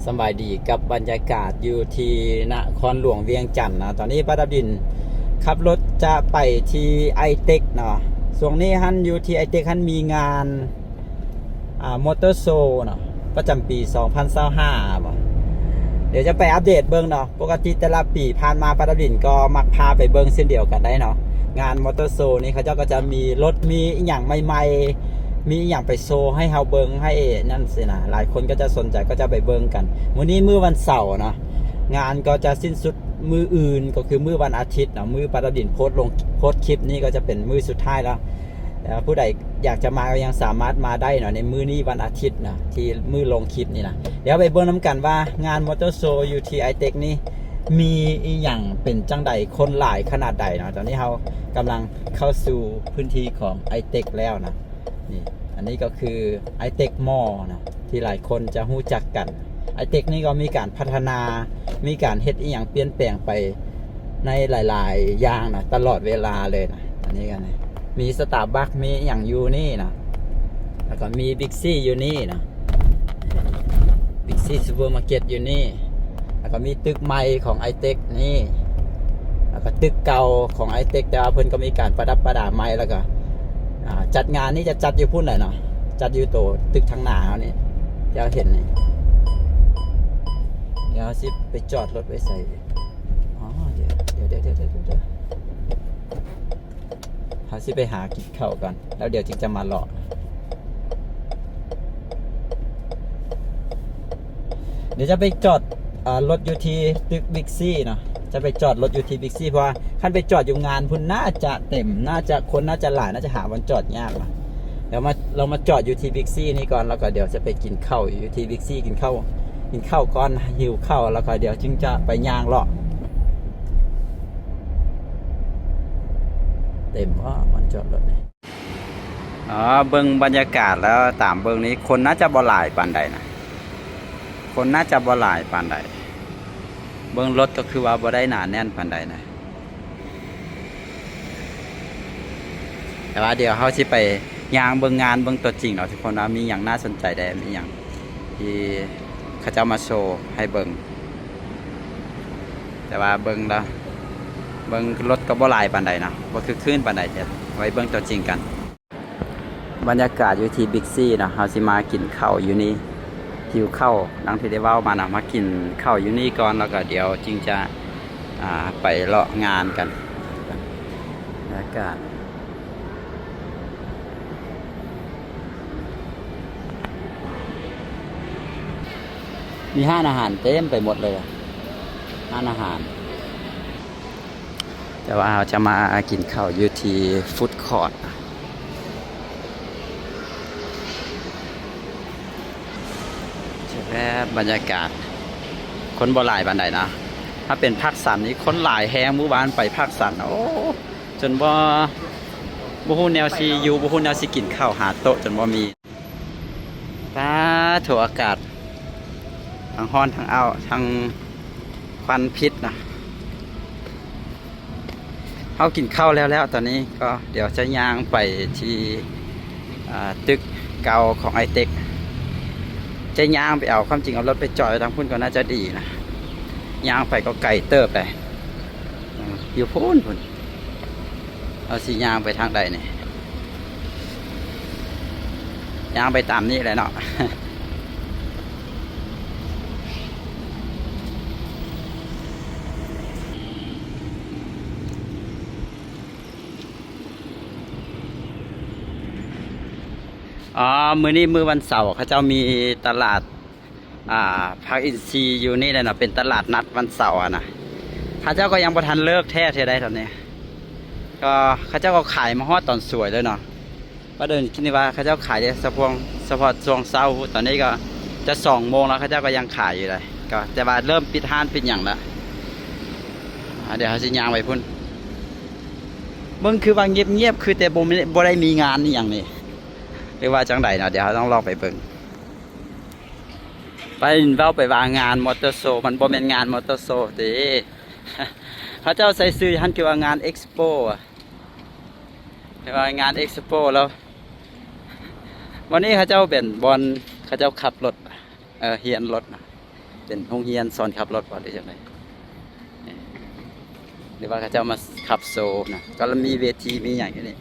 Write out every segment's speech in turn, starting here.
ສຳບາຍດີກັບບັນຍາກາດຢູ່ທີ່ນະຄອນຫຼວງວຽງຈັນນະ. ຕອນນີ້ປ້າດາວດິນຂັບລົດຈະໄປທີ່ໄອເຕັກເນາະ. ຊ່ວງນີ້ຫັ້ນ ຢູ່ທີ່ໄອເຕັກຫັ້ນມີງານ ອ່າ ມອເຕີໂຊເນາະ ປະຈຳປີສອງພັນຊາວຫ້າບໍ. ດຽວຈະໄປອັບເດດເບິ່ງເນາະ. ປົກກະຕິແຕ່ລະປີຜ່ານມາ ປ້າດາວດິນກໍມັກພາໄປເບິ່ງເຊັ່ນດຽວກັນໄດ໋ເນາະ. ງານມອເຕີໂຊນີ້ເຂົາເຈົ້າກໍຈະມີລົດ ມີອີ່ຫຍັງໃໝ່ໆ ມີອີ່ຫຍັງໄປໂຊໃຫ້ເຮົາເບິ່ງ ໃຫ້ນັ້ນຊີ້ນະ. ຫຼາຍຄົນກໍຈະສົນໃຈ ກໍຈະໄປເບິ່ງກັນ. ມື້ນີ້ມື້ວັນເສົາເນາະ ງານກໍຈະສິ້ນສຸດມື້ອື່ນ ກໍຄືມື້ວັນອາທິດເນາະ. ມື້ປ້າດາວດິນໂພສລົງ ໂພສຄລິບນີ້ກໍຈະເປັນມື້ສຸດທ້າຍແລ້ວ. ແລ້ວຜູ້ໃດຢາກຈະມາກໍຍັງສາມາດມາໄດ້ເນາະ ໃນມື້ນີ້ວັນອາທິດນະ ທີ່ມື້ລົງຄລິບນີ້ນະ. ດຽວໄປເບິ່ງນຳກັນວ່າງານມອເຕີໂຊຢູ່ທີ່ໄອເຕັກນີ້ມີອີ່ຫຍັງເປັນຈັ່ງໃດ ຄົນຫຼາຍຂະໜາດໃດເນາະ. ຕອນນີ້ເຮົາກຳລັງເຂົ້າສູ່ພື້ນທີ່ຂອງໄອເຕັກແລ້ວນະ. ນີ້ ອັນນີ້ກໍຄືໄອເຕັກມໍນະ ທີ່ຫຼາຍຄົນຈະຮູ້ຈັກກັນ. ໄອເຕັກນີ້ກໍມີການພັດທະນາ ມີການເຮັດອີ່ຫຍັງປ່ຽນແປງໄປໃນຫຼາຍໆຢ່າງນະ ຕະຫຼອດເວລາເລີຍນະ. ອັນນີ້ກໍນີ້ ມີສະຕາບັກ ມີອີ່ຫຍັງຢູ່ນີ້ນະ ແລ້ວກໍມີບິກຊີຢູ່ນີ້ນະ ບິກຊີຊຸບເປີມາເກັດຢູ່ນີ້ ແລ້ວກໍມີຕຶກໃໝ່ຂອງໄອເຕັກນີ້ ແລ້ວກໍຕຶກເກົ່າຂອງໄອເຕັກ ແຕ່ວ່າເພິ່ນກໍມີການປະດັບປະດາໃໝ່. ແລ້ວກໍ ອ່າ ຈັດງານນີ້ຈະຈັດຢູ່ພຸ້ນແຫຼະເນາະ ຈັດຢູ່ໂຕຕຶກທາງໜ້າເຮົານີ້ ທີ່ເຮົາເຫັນນີ້. ດຽວເຮົາຊິໄປຈອດລົດໄວ້ໃສ? ອໍ ດຽວ ດຽວ ດຽວ ດຽວ ເຮົາຊິໄປຫາກິນເຂົ້າກ່ອນ ແລ້ວດຽວຈຶ່ງຈະມາເລາະ. ດຽວຈະໄປຈອດ ອ່າ ລົດຢູ່ທີ່ຕຶກບິກຊີເນາະ ຈະໄປຈອດລົດຢູ່ທີ່ບິກຊີ ເພາະວ່າຄັນໄປຈອດຢູ່ງານພຸ້ນ ໜ້າຈະເຕັມ ໜ້າຈະ ຄົນໜ້າຈະຫຼາຍ ໜ້າຈະຫາບ່ອນຈອດຍາກນະ. ດຽວມາ ລອງມາຈອດຢູ່ທີ່ບິກຊີນີ້ກ່ອນ ແລ້ວກໍດຽວຈະໄປກິນເຂົ້າຢູ່ທີ່ບິກຊີ ກິນເຂົ້າ ກິນເຂົ້າກ່ອນ ຫິວເຂົ້າ ແລ້ວກໍດຽວຈຶ່ງຈະໄປຍ່າງເລາະ. ເຕັມບໍ່ບ່ອນຈອດລົດນີ້? ອໍ ເບິ່ງບັນຍາກາດແລ້ວ ຕາມເບິ່ງນີ້ຄົນໜ້າຈະບໍ່ຫຼາຍປານໃດນະ ຄົນໜ້າຈະບໍ່ຫຼາຍປານໃດ. ເບິ່ງລົດກໍຄືວ່າບໍ່ໄດ້ໜາແໜ້ນປານໃດນະ ແຕ່ວ່າດຽວເຮົາຊິໄປຍ່າງເບິ່ງງານ ເບິ່ງຕົວຈິງເນາະທຸກຄົນ ວ່າມີຫຍັງໜ້າສົນໃຈແດ່ ມີຫຍັງທີ່ເຂົາເຈົ້າມາໂຊໃຫ້ເບິ່ງ. ແຕ່ວ່າເບິ່ງແລ້ວ ເບິ່ງລົດກໍບໍ່ຫຼາຍປານໃດເນາະ ບໍ່ຄຶກຄື້ນປານໃດ. ດຽວໄວ້ເບິ່ງຕົວຈິງກັນ. ບັນຍາກາດຢູ່ທີ່ບິກຊີເນາະ ເຮົາຊິມາກິນເຂົ້າຢູ່ນີ້ ຫິວເຂົ້າ ດັ່ງທີ່ໄດ້ເວົ້າມາເນາະ ມາກິນເຂົ້າຢູ່ນີ້ກ່ອນ ແລ້ວກໍດຽວຈຶ່ງຈະ ອ່າ ໄປເລາະງານກັນ. ບັນຍາກາດ ມີຮ້ານອາຫານເຕັມໄປໝົດເລີຍ ຮ້ານອາຫານ. ແຕ່ວ່າເຮົາຈະມາກິນເຂົ້າຢູ່ທີ່ຟູດຄອດ. ແບບບັນຍາກາດຄົນບໍ່ຫຼາຍປານໃດນະ. ຖ້າເປັນພາກສັນນີ້ຄົນຫຼາຍແຮງ, ມື້ວານໄປພາກສັນ ໂອ້ ຈົນບໍ່ ບໍ່ຮູ້ແນວຊິຢູ່ ບໍ່ຮູ້ແນວຊິກິນເຂົ້າ, ຫາໂຕະຈົນບໍ່ມີ. ປາໂທ້ ອາກາດທັງຮ້ອນ ທັງອ້າວ ທັງຄວັນພິດນະ. ເຮົາກິນເຂົ້າແລ້ວແລ້ວ ຕອນນີ້ກໍດຽວຈະຍ່າງໄປທີ່ ອ່າ ຕຶກເກົ່າຂອງໄອເຕັກ ຈະຍ່າງໄປເອົາ ຄວາມຈິງເອົາລົດໄປຈອດໄວ້ທາງພຸ້ນກໍໜ້າຈະດີນະ. ຍ່າງໄປກໍໄກເຕີບແຫຼະ ຢູ່ພຸ້ນ ພຸ້ນ. ເຮົາຊິຍ່າງໄປທາງໃດນີ້? ຍ່າງໄປຕາມນີ້ແຫຼະເນາະ. ອໍ ມື້ນີ້ມື້ວັນເສົາ ເຂົາເຈົ້າມີຕະຫຼາດ ອ່າ ຜັກອິນຊີຢູ່ນີ້ແຫຼະເນາະ ເປັນຕະຫຼາດນັດວັນເສົາຫັ້ນນະ. ເຂົາເຈົ້າກໍຍັງບໍ່ທັນເລີກແທ້ເທື່ອໃດຕອນນີ້ ກໍເຂົາເຈົ້າກໍຂາຍມາຮອດຕອນສວຍເລີຍເນາະ. ປະເດີນຄິດວ່າເຂົາເຈົ້າຂາຍໄດ້ສະພວງ ສະເພາະຊ່ວງເຊົ້າ, ຕອນນີ້ກໍຈະສອງໂມງແລ້ວ ເຂົາເຈົ້າກໍຍັງຂາຍຢູ່ເດ້. ກໍແຕ່ວ່າເລີ່ມປິດຮ້ານປິດຫຍັງແລ້ວ. ອ່າ ດຽວເຮົາຊິຍ່າງໄປພຸ້ນ ເບິ່ງຄືວ່າງຽບໆ ຄືແຕ່ບໍ່ມີ ບໍ່ໄດ້ມີງານອີ່ຫຍັງນີ້ ຫຼືວ່າຈັ່ງໃດເນາະ. ດຽວເຮົາຕ້ອງລອງໄປເບິ່ງ. ໄປເວົ້າໄປວ່າງານມອເຕີໂຊ ມັນບໍ່ແມ່ນງານມອເຕີໂຊເດ້. ເຂົາເຈົ້າໃສ່ຊື່ຫັ້ນຄືວ່າງານເອັກສະໂປ ແຕ່ວ່າງານເອັກສະໂປແລ້ວ ບ່ອນນີ້ເຂົາເຈົ້າເປັນບ່ອນເຂົາເຈົ້າຂັບລົດ ເອີ ຮຽນລົດນະ ເປັນໂຮງຮຽນສອນຂັບລົດບໍ ຫຼືຈັ່ງໃດ ຫຼືວ່າເຂົາເຈົ້າມາຂັບໂຊນະ ກໍມີເວທີມີຫຍັງຢູ່ນີ້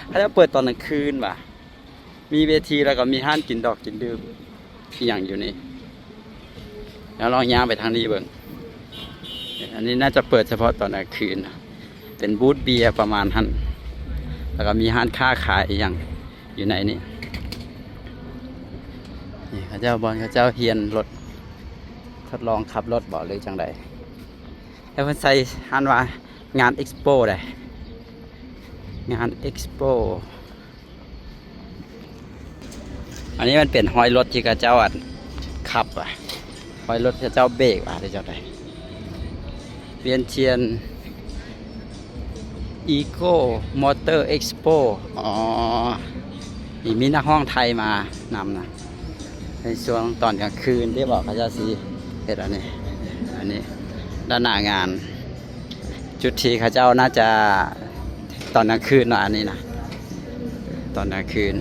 ເຂົາເຈົ້າເປີດຕອນກາງຄືນຫວາ ມີເວທີ ແລ້ວກໍມີຮ້ານກິນດອກກິນດື່ມອີ່ຫຍັງຢູ່ນີ້ ແລ້ວລອງຍ່າງໄປທາງນີ້ເບິ່ງ ອັນນີ້ໜ້າຈະເປີດສະເພາະຕອນກາງຄືນນະ ເປັນບູດເບຍປະມານຫັ້ນ ແລ້ວກໍມີຮ້ານຄ້າຂາຍອີ່ຫຍັງ ຢູ່ໃນນີ້ ນີ້ເຂົາເຈົ້າ ບ່ອນເຂົາເຈົ້າຮຽນລົດ ທົດລອງຂັບລົດບໍ ຫຼືຈັ່ງໃດ ແລ້ວເພິ່ນໃສ່ຮ້ານວ່າງານເອັກສະໂປໃດ ງານເອັກສະໂປ ອັນນີ້ມັນເປັນຮອຍລົດທີ່ເຂົາເຈົ້າ ອັນ ຂັບຫວາ ຮອຍລົດເຂົາເຈົ້າເບກຫວາ ຫຼືຈັ່ງໃດ ວຽນທຽນ Eco Motor Expo ອໍ ນີ້ມີນັກຮ້ອງໄທມານຳນະ ໃນຊ່ວງຕອນກາງຄືນເດ້ບໍ ເຂົາເຈົ້າຊິເຮັດອັນນີ້ ອັນນີ້ດ້ານໜ້າງານ ຈຸດທີ່ເຂົາເຈົ້າໜ້າຈະ ຕອນກາງຄືນເນາະ ອັນນີ້ນະ ຕອນກາງຄືນ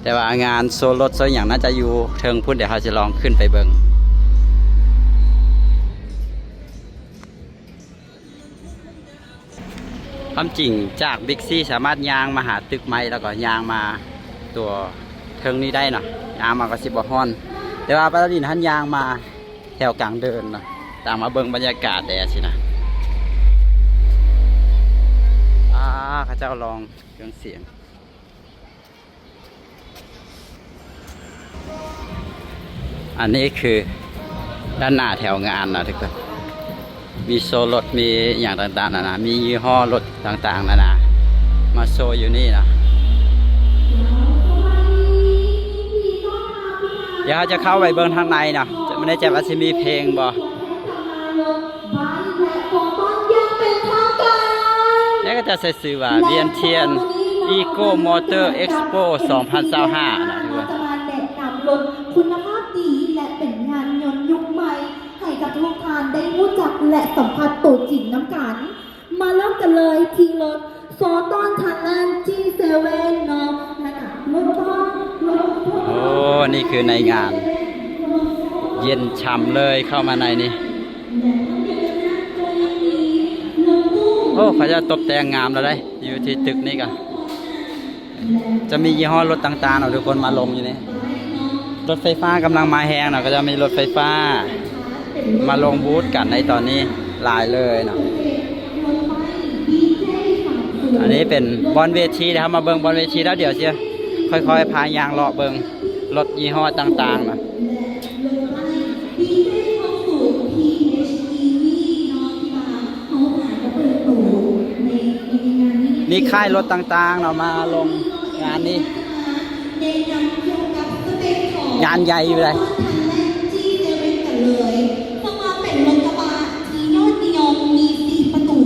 ແຕ່ວ່າງານໂຊລົດໂຊຫຍັງໜ້າຈະຢູ່ເທິງພຸ້ນ ດຽວເຮົາຊິລອງຂຶ້ນໄປເບິ່ງ ຄວາມຈິງຈາກບິກຊີສາມາດຍ່າງມາຫາຕຶກໄມ້ ແລ້ວກໍຍ່າງມາຕົວເທິງນີ້ໄດ້ເນາະ ຍ່າງມາກໍຊິບໍ່ຮ້ອນ ແຕ່ວ່າປາຕາດິນຫັ້ນຍ່າງມາ ແຖວກາງເດີ່ນເນາະ ຕາມມາເບິ່ງບັນຍາກາດແດ່ຊີ້ນະ ອ່າ ເຂົາເຈົ້າລອງເຄື່ອງສຽງ ອັນນີ້ຄືດ້ານໜ້າແຖວງານເນາະທຸກຄົນ ມີໂຊລົດ ມີຫຍັງຕ່າງໆນານາ ມີຍີ່ຫໍ້ລົດຕ່າງໆນານາ ມາໂຊຢູ່ນີ້ເນາະ ດຽວເຮົາຈະເຂົ້າໄປເບິ່ງທາງໃນເນາະ ຈະ ບໍ່ແນ່ໃຈວ່າຊິມີເພງບໍ່ ແລ້ວກໍຈະໃສ່ຊື່ວ່າ ວຽນທຽນ Eco Motor Expo ສອງພັນຊາວຫ້ານະ ຖືວ່າ ຈະມາແນະນຳລົດຄຸນນະພາບດີ ແລະ ເປັນຍານຍົນຍຸກໃໝ່ ໃຫ້ກັບທຸກທ່ານໄດ້ຮູ້ຈັກ ແລະ ສຳຜັດໂຕຈິງນຳກັນ. ມາເລີ່ມກັນເລີຍທີ່ລົດ Photon Talent ຈີເຊເວັນເນາະ ລະກະເລີ່ມຕົ້ນລົດ ໂອ້ ນີ້ຄືໃນງານ ເຢັນຊ່ຳເລີຍ ເຂົ້າມາໃນນີ້ ໂອ້ ເຂົາເຈົ້າຕົບແຕ່ງງາມແລ້ວເດ້ ຢູ່ທີ່ຕຶກນີ້ກະ ຈະມີຍີ່ຫໍ້ລົດຕ່າງໆເນາະ ທຸກຄົນມາລົງຢູ່ນີ້ ລົດໄຟຟ້າກຳລັງມາແຮງເນາະ ກໍຈະມີລົດໄຟຟ້າມາລົງບູດກັນໃນຕອນນີ້ຫຼາຍເລີຍເນາະ ອັນນີ້ເປັນບ່ອນເວທີ ດຽວເຮົາມາເບິ່ງບ່ອນເວທີແລ້ວ ດຽວຊິຄ່ອຍໆພາຍ່າງເລາະເບິ່ງລົດຍີ່ຫໍ້ຕ່າງໆເນາະ. ມີຄ້າຍລົດຕ່າງໆເນາະ ມາລົງງານນີ້ ງານໃຫຍ່ຢູ່ໃດ໋ ເຊິ່ງວ່າເປັນລົດກະບະທີ່ຍອດນິຍົມ ມີສີ່ປະຕູ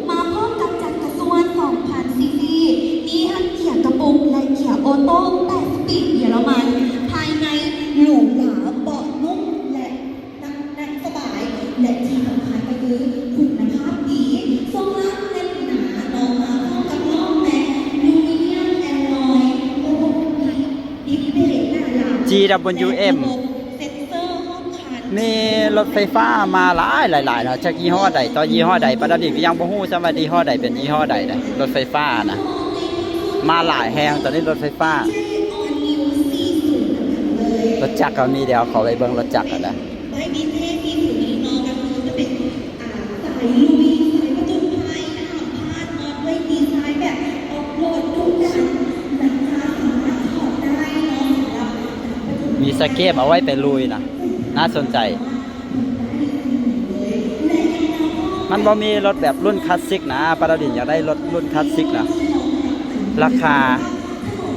ມາພ້ອມກັບຈັກກະສ່ວນສອງພັນຊີຊີ ມີທັງເກຍກະປຸກ ແລະ ເກຍໂອໂຕ້ແປດສະປີດເຢຍລະມັນ ພາຍໃນຫຼູຫຼາ ເບາະນຸ້ມ ແລະ ນັ່ງ ນັ່ງສະບາຍ ແລະ ທີ່ສຳຄັນກໍຄືຄຸນນະພາບດີ ຊ່ວງລ່າງແໜ້ນໜາເນາະ ມາພ້ອມກັບລ້ອງແມັກ ອາລູມີນຽມແອລອຍ ລະບົບດິບເບຣກໜ້າຫຼັງ ຈີດັບເບິນຢູເອັມ ແລະ ລະບົບເຊັນເຊີຮອບຄັນ ມີລົດໄຟຟ້າມາຫຼາຍໆເນາະ ຈັກຍີ່ຫໍ້ໃດຕໍ່ຍີ່ຫໍ້ໃດ ປານດຽວນີ້ກໍຍັງບໍ່ຮູ້ຊ້ຳວ່າຍີ່ຫໍ້ໃດເປັນຍີ່ຫໍ້ໃດເດ້ ລົດໄຟຟ້ານະ ມາຫຼາຍແຮງຕອນນີ້ລົດໄຟຟ້າ ລົດຈັກກໍມີ ດຽວຂໍໄປເບິ່ງລົດຈັກກ່ອນນະ. ໄບບີເທ ທີ່ຢູ່ນີ້ເນາະ ກໍຄືຈະເປັນ ອ່າ ສາຍລຸຍ ສາຍຜະຈົນໄພນະຄະ ພາດມາດ້ວຍດີໄຊນ໌ແບບອອຟໂຣດດຸດັນ ຫຼັງຄາສາມາດຖອດໄດ້ເນາະ ສຳລັບ ມີສະເກບເອົາໄວ້ໄປລຸຍນະ ໜ້າສົນໃຈ ມັນບໍ່ມີລົດແບບລຸ້ນຄລາສສິກນະ ປາດາວດິນຢາກໄດ້ລົດລຸ້ນຄລາສສິກນະ ລາຄາ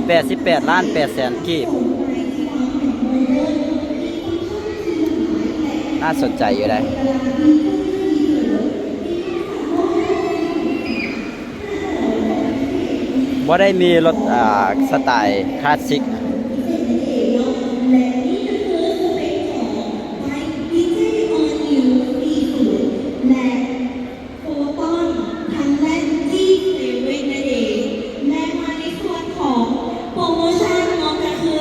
ແປດສິບແປດລ້ານແປດແສນກີບ ໜ້າສົນໃຈຢູ່ໃດ໋ ບໍ່ໄດ້ມີລົດ ອ່າ ສະໄຕລ໌ຄລາສສິກ. ໂຟຕອນ ທັນແລນ ຈີເຊເວັນ ນັ້ນເອງ ແລະ ມາໃນສ່ວນຂອງໂປຣໂມຊັນເນາະ ກໍຄື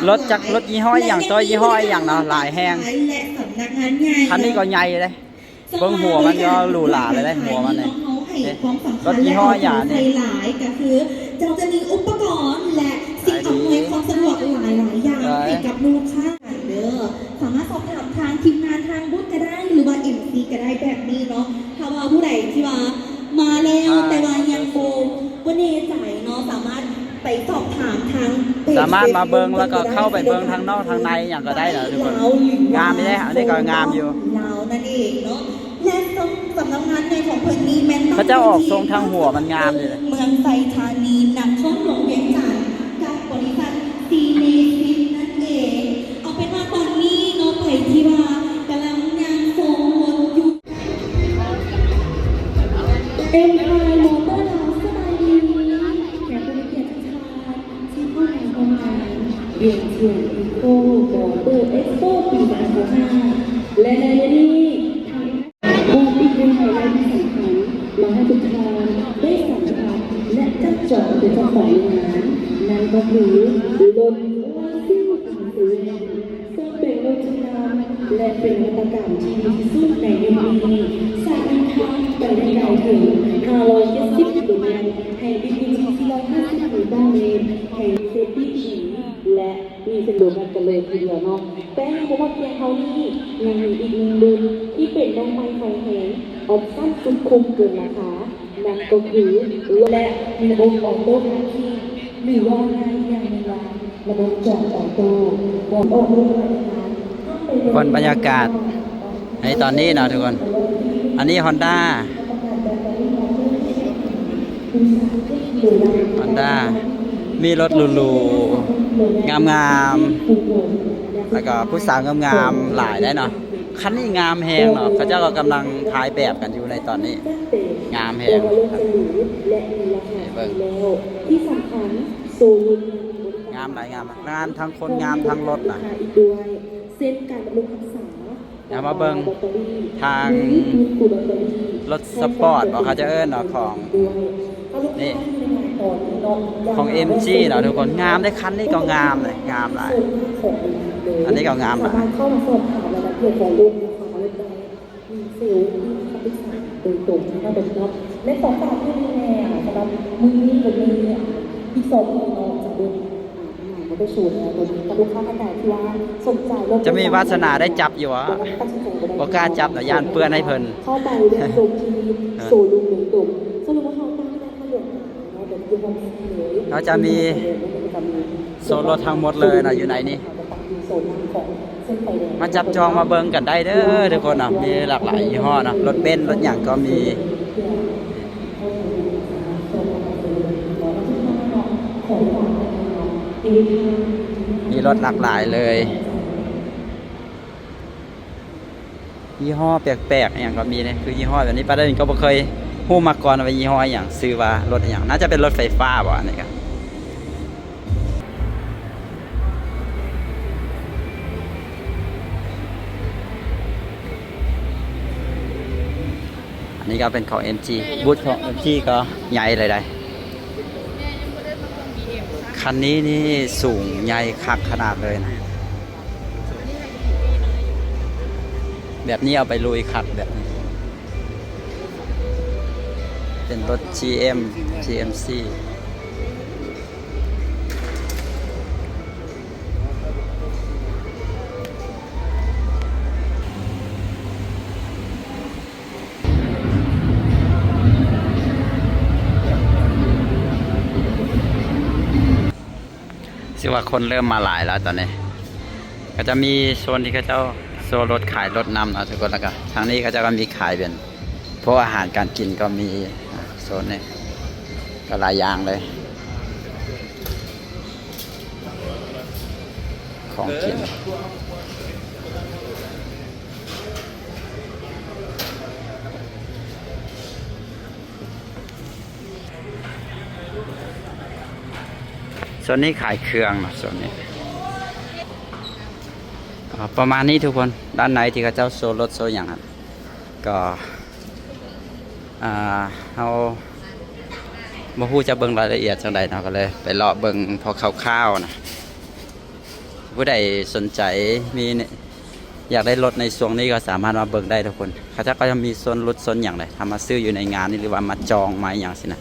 ລົດຈັກ ລົດຍີ່ຫໍ້ອີ່ຫຍັງ ໂຕຍີ່ຫໍ້ອີ່ຫຍັງເນາະ ຫຼາຍແຮງ. ຄັນນີ້ກໍໃຫຍ່ເດ້ ເບິ່ງຫົວມັນກໍຫຼູຫຼາເລີຍເດ້ ຫົວມັນນີ້. ເດ້ ລົດຍີ່ຫໍ້ຫຍັງນີ້ ໃສ່ຫຼາຍກໍຄືຈະມີອຸປະກອນ ແລະ ສິ່ງອຳນວຍຄວາມສະດວກຫຼາຍໆຢ່າງໃຫ້ກັບລູກຄ້າເດີ. ສາມາດສອບຖາມທາງທີມງານທາງບູດກໍໄດ້ ຫຼືວ່າເອັມຊີກໍໄດ້ແບບນີ້ເນາະ. ຖ້າວ່າຜູ້ໃດທີ່ວ່າມາແລ້ວ ແຕ່ວ່າຍັງບໍ່ ບໍ່ແນ່ໃຈເນາະ ສາມາດໄປສອບຖາມທາງເພຈ ສາມາດມາເບິ່ງ ແລ້ວກໍເຂົ້າໄປເບິ່ງທາງນອກທາງໃນຫຍັງກໍໄດ້ເນາະທຸກຄົນ. ງາມຢູ່ເດ້ ອັນນີ້ກໍງາມຢູ່ ລາວນັ້ນເອງເນາະ. ແລະ ສຳ ສຳນັກງານໃຫຍ່ຂອງເພິ່ນນີ້ແມ່ນ ເຂົາເຈົ້າອອກຊົງທາງຫົວມັນງາມເດ້ ເມືອງໄຊທານີ ນະຄອນຫຼວງວຽງຈັນ ກັບບໍລິສັດຊີເນຊິດນັ້ນເອງ. ເອົາເປັນວ່າຕອນນີ້ເນາະ ໃຜທີ່ວ່າກຳລັງຍ່າງຊົມລົດຢູ່ ເອັມພາຍມອເຕີ ລາວ ສະບາຍດີແຂກຜູ້ມີກຽດທຸກທ່ານທີ່ເຂົ້າມາຮ່ວມງານວຽງຈັນ Eco Motor Expo ປີສອງພັນຊາວຫ້າ ແລະ ໃນມື້ນີ້ທາງ ມອບອີກໜຶ່ງໄຮໄລທີ່ສຳຄັນມາໃຫ້ທຸກທ່ານໄດ້ສຳຜັດ ແລະ ຈັບຈອງເປັນເຈົ້າຂອງໃນງານ ນັ້ນກໍຄືລົດ Oasis ເຊິ່ງເປັນລົດທີ່ງາມ ແລະ ເປັນນະວັດຕະກຳທີ່ດີທີ່ສຸດໃນຍຸກນີ້. ສາຍທາງໄປໄດ້ໄກເຖິງຫ້າຮ້ອຍເຈັດສິບກິໂລແມັດ ແຫ່ງ BQT ສີ່ຮ້ອຍຫ້າສິບ ນິວຕັນເມດ ແຫ່ງ Safety ແລະ ມີເສັ້ນດວງກັນເລີຍທີດຽວເນາະ. ແຕ່ຍັງບໍ່ໝົດພຽງເທົ່ານີ້ ຍັງມີອີກໜຶ່ງລຸ້ນທີ່ເປັນນ້ອງໃໝ່ໄຟແຮງ ອອບຊັນສຸດຄຸ້ມເກີນລາຄາ ນັ້ນກໍຄື ແລະ ມີລະບົບອອໂຕ້ຂັບຂີ່ ຫຼື ເວົ້າງ່າຍອີກຢ່າງໜຶ່ງວ່າ ລະບົບຈອງອອໂຕ້ ກ່ອນອອກລົດໃໝ່. ເບິ່ງບັນຍາກາດໃນຕອນນີ້ເນາະທຸກຄົນ. ອັນນີ້ Honda Honda ມີລົດຫຼູໆ ງາມໆ ແລ້ວກໍຜູ້ສາວງາມໆຫຼາຍເດ້ເນາະ. ຄັນນີ້ງາມແຮງເນາະ ເຂົາເຈົ້າກໍກຳລັງຖ່າຍແບບກັນຢູ່ໃນຕອນນີ້ ງາມແຮງ. ເບິ່ງ ງາມຫຼາຍ ງາມ ງາມທັງຄົນ ງາມທັງລົດນະ. ເຊັ່ນການບຳລຸງຮັກສາ ເຮົາມາເບິ່ງທາງລົດສະປອດບໍ ເຂົາເຈົ້າເອີ້ນເນາະ ຂອງ ນີ້ ຂອງເອັມຈີເນາະທຸກຄົນ. ງາມເດ້ ຄັນນີ້ກໍງາມເດ້ ງາມຫຼາຍ ອັນນີ້ກໍງາມຫຼາຍ. ສາມາດເຂົ້າມາສອບຖາມລາຍລະອຽດຂອງລົດນະຄະ ເລາະໄດ້ ມີເຊວທີ່ມີຄຳປຶກສາໂດຍຕົງເນາະ. ແລະ ຂໍຝາກເລື່ອງນີ້ແດ່ ສຳລັບມື້ນີ້ກໍມີອີກສອງມື້ເນາະ ຈະເບິ່ງ ອ່າ ງານມໍເຕີໂຊແລ້ວ ໂດຍມີກັບລູກຄ້າທ່ານໃດທີ່ວ່າສົນໃຈລົດ ຈະມີວາສະໜາໄດ້ຈັບຢູ່ຫວາ? ບໍ່ກ້າຈັບດອກ ຢ້ານເປື້ອນໃຫ້ເພິ່ນ ເຂົ້າໄປເບິ່ງຊົມທີ່ໂຊຣູມໂດຍຕົງ. ສະຫຼຸບວ່າເຮົາຕັ້ງຢູ່ນະຄອນຫຼວງເນາະ ແບບຢູ່ຮອບສີ່ເລີຍ. ເຮົາຈະມີໂຊລົດທັງໝົດເລີຍນະ ຢູ່ໃນນີ້. ມາຈັບຈອງມາເບິ່ງກັນໄດ້ເດີທຸກຄົນເນາະ ມີຫຼາກຫຼາຍຍີ່ຫໍ້ເນາະ ລົດເບັນ ລົດຫຍັງກໍມີ. ມີລົດຫຼາກຫຼາຍເລີຍ ຍີ່ຫໍ້ແປກໆ ອີ່ຫຍັງກໍມີເດ້. ຄືຍີ່ຫໍ້ແບບນີ້ ປາດາວິນກໍບໍ່ເຄີຍຮູ້ມາກ່ອນວ່າຍີ່ຫໍ້ອີ່ຫຍັງ ຊື່ວ່າລົດອີ່ຫຍັງ ໜ້າຈະເປັນລົດໄຟຟ້າບໍ ອັນນີ້ກະ. ອັນນີ້ກໍເປັນຂອງເອັມຈີ ບູດຂອງເອັມຈີກໍໃຫຍ່ເລີຍໄດ໋. ຄັນນີ້ນີ້ສູງໃຫຍ່ຄັກຂະໜາດເລີຍນະ ແບບນີ້ເອົາໄປລຸຍຄັກແບບນີ້. ເປັນລົດຈີເອັມ ຈີເອັມຊີ. ຖືວ່າຄົນເລີ່ມມາຫຼາຍແລ້ວຕອນນີ້. ກໍຈະມີໂຊນທີ່ເຂົາເຈົ້າໂຊລົດຂາຍລົດນຳເນາະທຸກຄົນ. ແລ້ວກໍທາງນີ້ເຂົາເຈົ້າກໍມີຂາຍເປັນພວກອາຫານການກິນກໍມີ. ອາ ໂຊນນີ້ກໍຫຼາຍຢ່າງເລີຍ ຂອງກິນ. ໂຊນນີ້ຂາຍເຄື່ອງເນາະ ໂຊນນີ້. ອາ ປະມານນີ້ທຸກຄົນ. ດ້ານໃນທີ່ເຂົາເຈົ້າໂຊລົດໂຊຫຍັງຫັ້ນ ກໍ ອາ ເຮົາບໍ່ຮູ້ຈະເບິ່ງລາຍລະອຽດຈັ່ງໃດເນາະ ກໍເລີຍໄປເລາະເບິ່ງພໍຄ່າວໆນະ. ຜູ້ໃດສົນໃຈມີ ຢາກໄດ້ລົດໃນຊ່ວງນີ້ກໍສາມາດມາເບິ່ງໄດ້ທຸກຄົນ. ເຂົາເຈົ້າກໍຈະມີໂຊນຫຼຸດໂຊນຫຍັງເດ້ ຖ້າມາຊື້ຢູ່ໃນງານນີ້ ຫຼືວ່າມາຈອງມາຫຍັງຊີ້ນະ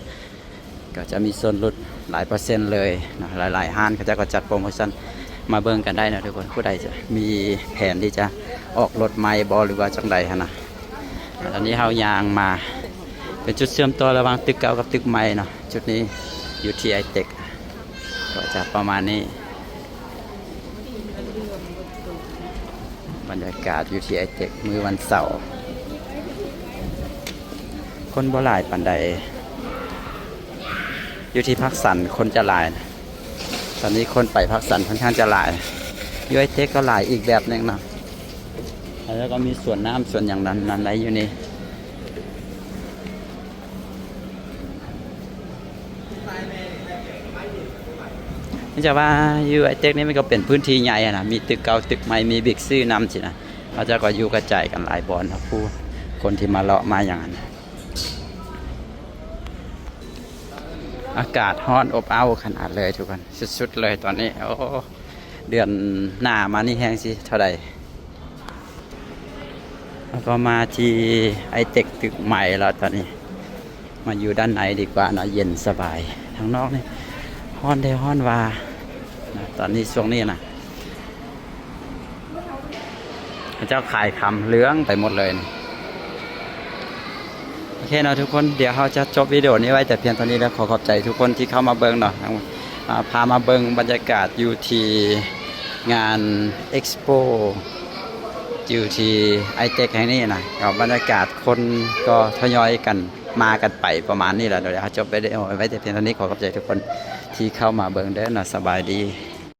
ກໍຈະມີໂຊນຫຼຸດຫຼາຍເປີເຊັນເລີຍເນາະ. ຫຼາຍໆຮ້ານເຂົາເຈົ້າກໍຈັດໂປຣໂມຊັນ ມາເບິ່ງກັນໄດ້ເນາະທຸກຄົນ. ຜູ້ໃດຈະມີແຜນທີ່ຈະອອກລົດໃໝ່ບໍ່ ຫຼືວ່າຈັ່ງໃດຫັ້ນນະ. ຕອນນີ້ເຮົາຍ່າງມາ ເປັນຈຸດເຊື່ອມຕໍ່ລະຫວ່າງຕຶກເກົ່າກັບຕຶກໃໝ່ເນາະ. ຈຸດນີ້ຢູ່ທີ່ໄອເຕັກ ກໍຈະປະມານນີ້. ບັນຍາກາດຢູ່ທີ່ໄອເຕັກມື້ວັນເສົາ ຄົນບໍ່ຫຼາຍປານໃດ. ຢູ່ທີ່ພາກສັນຄົນຈະຫຼາຍນະ. ຕອນນີ້ຄົນໄປພາກສັນຂ້ອນຂ້າງຈະຫຼາຍ. ຢູ່ໄອເຕັກກໍຫຼາຍອີກແບບໜຶ່ງເນາະ. ແລ້ວກໍມີສວນນ້ຳສວນຫຍັງນັ້ນ ນັ້ນໄດ້ຢູ່ນີ້. ເນື່ອງຈາກວ່າຢູ່ໄອເຕັກນີ້ມັນກໍເປັນພື້ນທີ່ໃຫຍ່ຫັ້ນນະ ມີຕຶກເກົ່າຕຶກໃໝ່ ມີບິກຊີນຳຊີ້ນະ. ເຂົາເຈົ້າກໍຢູ່ກະຈາຍກັນຫຼາຍບ່ອນເນາະ ຜູ້ຄົນທີ່ມາເລາະມາຫຍັງຫັ້ນນະ. ອາກາດຮ້ອນອົບອ້າວຂະໜາດເລີຍທຸກຄົນ ສຸດໆເລີຍຕອນນີ້. ໂອ້ ເດືອນໜ້າມານີ້ແຮງຊິເທົ່າໃດ. ແລ້ວກໍມາທີ່ໄອເຕັກຕຶກໃໝ່ແລ້ວຕອນນີ້ ມາຢູ່ດ້ານໃນດີກວ່າເນາະ ເຢັນສະບາຍ. ທາງນອກນີ້ຮ້ອນແທ້ຮ້ອນວ່ານະ ຕອນນີ້ຊ່ວງນີ້ນະ. ເຂົາເຈົ້າຂາຍຄຳເຫຼືອງໄປໝົດເລີຍນີ້. ໂອເຄເນາະທຸກຄົນ ດຽວເຮົາຈະຈົບວິດີໂອນີ້ໄວ້ແຕ່ພຽງເທົ່ານີ້ ແລ້ວຂໍຂອບໃຈທຸກຄົນທີ່ເຂົ້າມາເບິ່ງເນາະ. ອາ ພາມາເບິ່ງບັນຍາກາດຢູ່ທີ່ງານເອັກສະໂປ ຢູ່ທີ່ໄອເຕັກແຫ່ງນີ້ນະ. ກໍບັນຍາກາດຄົນກໍທະຍອຍກັນມາກັນໄປປະມານນີ້ແຫຼະ. ດຽວເຮົາຈົບໄວ້ ໄວ້ແຕ່ພຽງເທົ່ານີ້. ຂໍຂອບໃຈທຸກຄົນທີ່ເຂົ້າມາເບິ່ງເດີເນາະ. ສະບາຍດີ.